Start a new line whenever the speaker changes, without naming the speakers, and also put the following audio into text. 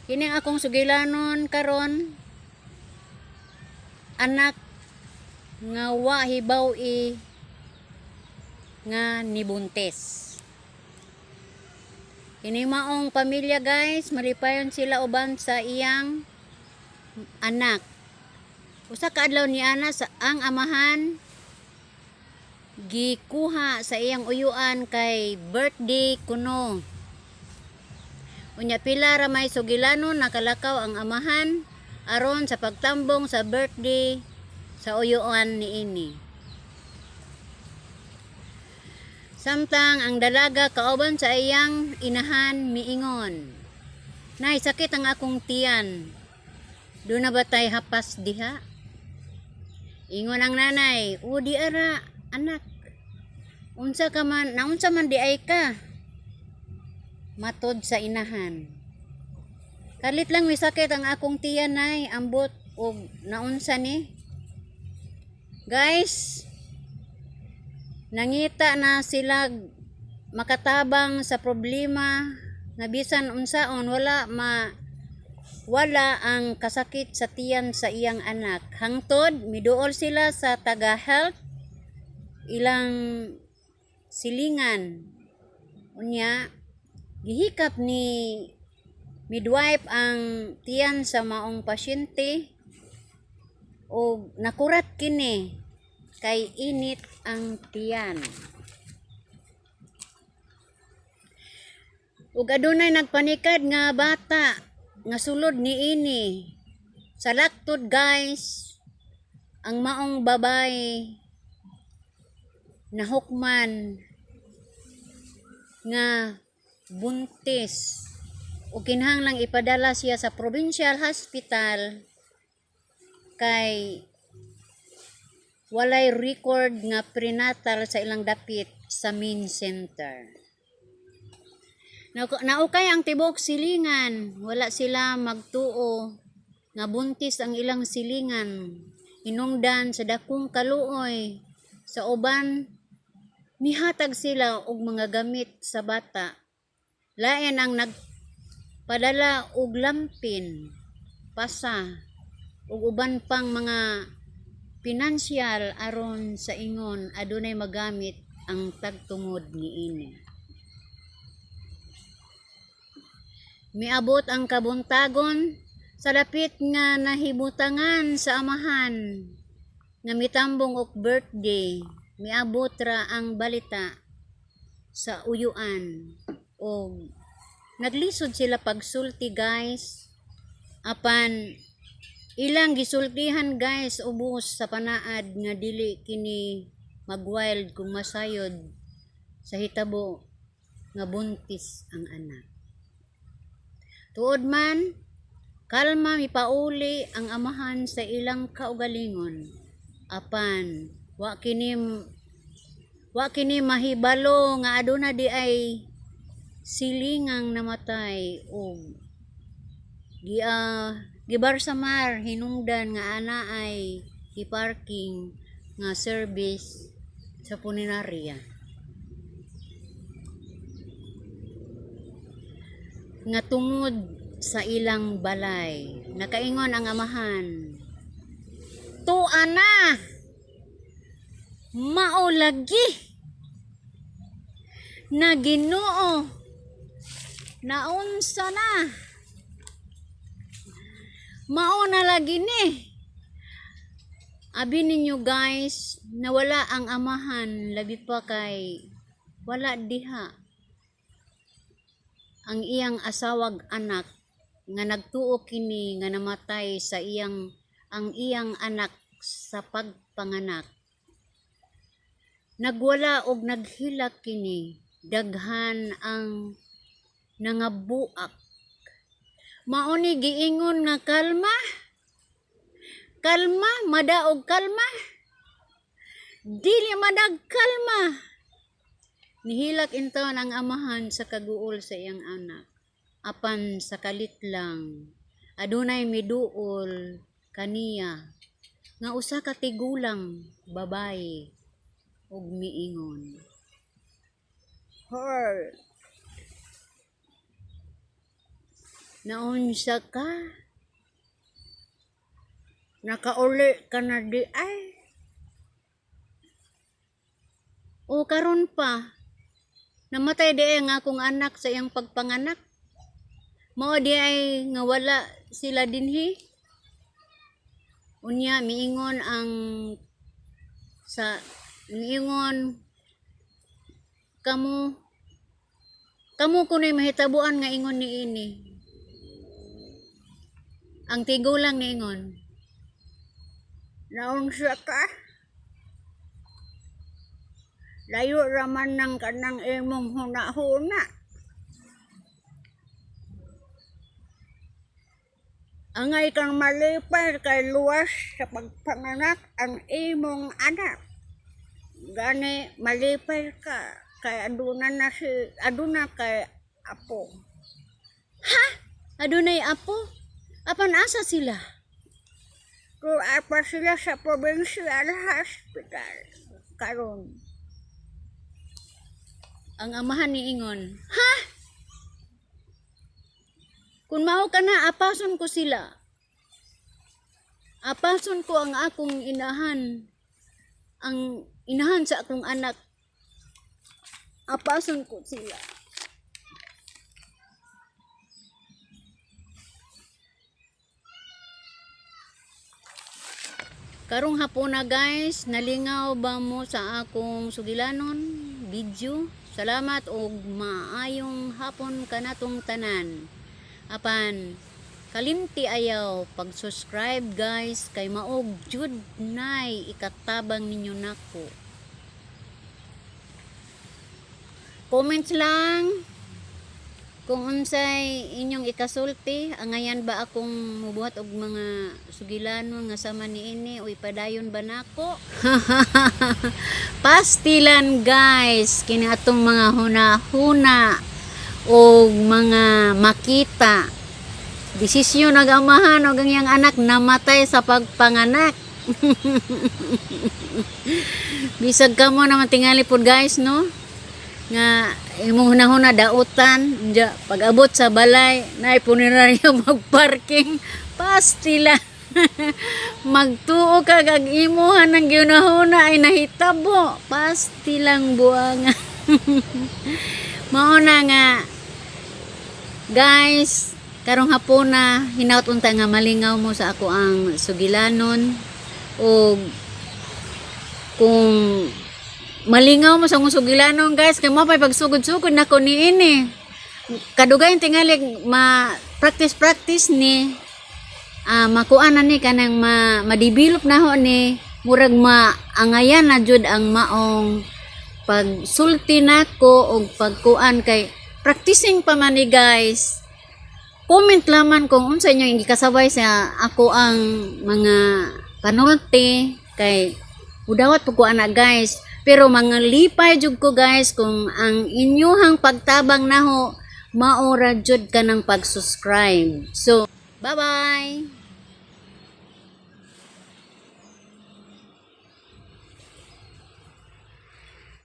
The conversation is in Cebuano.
Kini ang akong sugilanon karon, anak nga wa hibaw-i nga nibuntis. Kini maong pamilya, guys, malipayon sila uban sa iyang anak. Usa ka adlaw ni ana sa ang amahan gikuha sa iyang uyuan kay birthday kuno. Unya pila ra may sugilanon, nakalakaw ang amahan aron sa pagtambong sa birthday sa uyuan niini. Samtang ang dalaga kauban sa iyang inahan miingon, "Nay, sakit ang akong tiyan. Duna ba tay hapas diha?" Ingon ang nanay, "O di ara, anak. Unsa ka man, naunsa man diay ka?" Matod sa inahan. "Kalit lang misakit ang akong tiyan, nay, ambot og naunsa ni." Guys, nangita na sila makatabang sa problema nga bisan unsaon wala ma wala ang kasakit sa tiyan sa iyang anak. Hangtod miduol sila sa taga health ilang silingan. Unya gihikap ni midwife ang tiyan sa maong pasyente og nakurat kini kay init ang tiyan. Ug adunay nagpanikad nga bata nga sulod niini. Sa laktod, guys, ang maong babae nahukman nga buntis ug kinahanglang ipadala siya sa provincial hospital kay walay record nga prenatal sa ilang dapit sa main center. Naukay ang tibuok silingan, wala sila magtuo nga buntis ang ilang silingan. Hinungdan sa dakong kaluoy sa uban, mihatag sila og mga gamit sa bata. Lain ang nagpadala og lampin, pasa, ug uban pang mga pinansyal aron sa ingon adunay magamit ang tagtungod niini. Miabot ang kabuntagon sa dapit nga nahibutangan sa amahan nga mitambong og birthday, miabot ra ang balita sa uyuan og naglisod sila pagsulti, guys, apan ilang gisultihan, guys, ubos sa panaad nga dili kini magwild kung masayod sa hitabo nga buntis ang anak. Tuod man, kalma mipauli ang amahan sa ilang kaugalingon apan wa kini mahibalo nga aduna diay silingang namatay og gibarsamar hinungdan nga ana ay giparking nga service sa punerarya nga tungod sa ilang balay. Nakaingon ang amahan, "Tua na! Mao lagi na Ginoo, naunsa na, mao na lagi ni." Abi ninyo, guys, nawala ang amahan, labi pa kay wala diha ang iyang asawag anak nga nagtuo kini nga namatay sa iyang ang iyang anak sa pagpanganak. Nagwala og naghilak kini, daghan ang nangabuak. Mao ni giingon nga kalma. Kalma, madaog kalma. Dili madag kalma. Nihilak intawon ang amahan sa kaguol sa iyang anak. Apan sa kalit lang, adunay miduol kaniya nga usa ka tigulang babaye ug miingon, "Her." Naunsa ka? Nakauli ka na di ay. O karon pa, namatay di ay ang akong anak sa iyang pagpanganak. Mao di ay nga wala sila dinhi. Unya miingon ang sa miingon kamo kamo kuno'y mahitabuan nga ingon niini. Ang tigulang niingon,
Naunsa ka? Layo raman ng kanang imong huna-huna. Angay kang malipay kay luwas sa pagpanganak ang imong anak. Gani malipay ka kay aduna na si aduna kay apo.
Adunay apo? Apan asa sila?
Tuwa pa sila sa provincial hospital karon.
Ang amahan niingon, ha? Kung mao ka na, apason ko sila. Apason ko ang akong inahan. Ang inahan sa akong anak. Apason ko sila. Karong hapon na guys, nalingaw ba mo sa akong sugilanon video? Salamat og maayong hapon kanatong tanan. Apan kalimti ayaw pag-subscribe guys kay maog jud nay ikatabang ninyo nako. Comments lang kung unsay inyong ikasulti, angayan ba akong mubuhat og mga sugilanon nga sama niini o ipadayon ba nako? Pastilan guys, kini atong mga huna-huna o mga makita. Desisyon nag-amahan og ang iyang anak namatay sa pagpanganak. Bisag kamo naman tingali pod guys, no? Nga imong hunahuna dautan unya pag-abot sa balay naay punerarya magparking, pastila. Magtuo ka kag imuha ng gihunahuna ay nahitabo, pastilang buanga. Mao na nga guys, karong hapona hinaut unta nga malingaw mo sa ako ang sugilanon, og kung malingaw mo sa akong sugilanon guys kay mo pay pagsugod-sugod nako niini, kadugayan tingali ma practice practice ni, makuan na ni kanang ma-develop na ho ni, murag maangayan na jud ang maong pagsulti nako og pagkuan kay practicing pa man ni guys. Comment laman kung unsa inyong gikasabay sa ako ang mga panulti kay udawat pud ko ana guys, pero mga lipay jud ko guys kung ang inyuhang pagtabang naho mao ra jud kanang pag-subscribe. So bye bye.